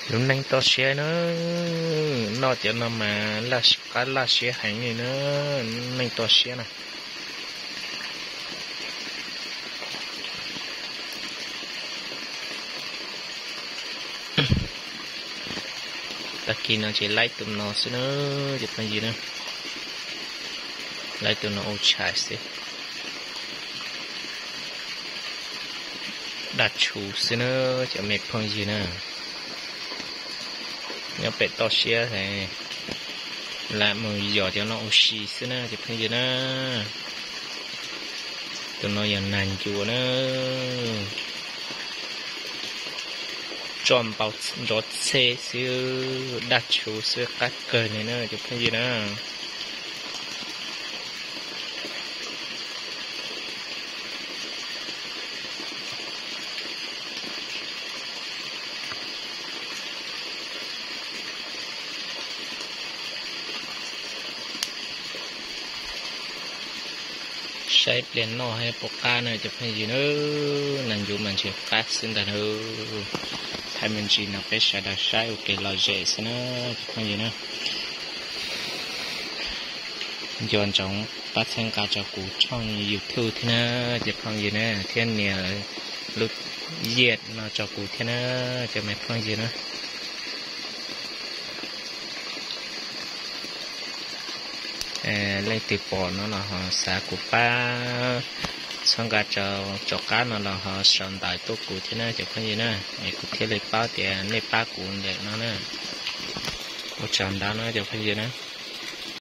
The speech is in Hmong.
Lub neej toj siab na, noj cov no mas laj qab laj siab heev li na, neej toj siab na. Tag kis no ces laib tus no xwb na, cov phooj ywg na, laib tus no ua tshais xwb. Daj tshuv xwb na, cov me phooj ywg na. Nyob pem toj siab es lam mus yos cov no ua si xwb na cov phooj ywg na. Tus no yog nag ncuav na, tsoj npau nrov txheb xwb, daj tshuv xwb, qab kawg li na cov phooj ywg na. Saib pliag noj thiab puas qab na cov phooj ywg na. Nag ncuav mas ntshe qab xwb ntag na. Thaij me ntsis no peb sawv daws saib ua kev lom zem xwb na cov phooj ywg na. Nco ntsoov pab txhawb nqa rau kuv tshooj YouTube thiab na cov phooj ywg na, thiab nias lub yiaj no rau kuv thiab na cov me phooj ywg na. Leej twg pom no los ho xav kuv pab txhawb nqa rau, rov qab no los ho sau ntawv tuaj kuv thiab na cov phooj ywg na, es kuv thiaj li paub tias nej pab kuv ntawm no na. Ua tsaug ntau na cov phooj ywg na.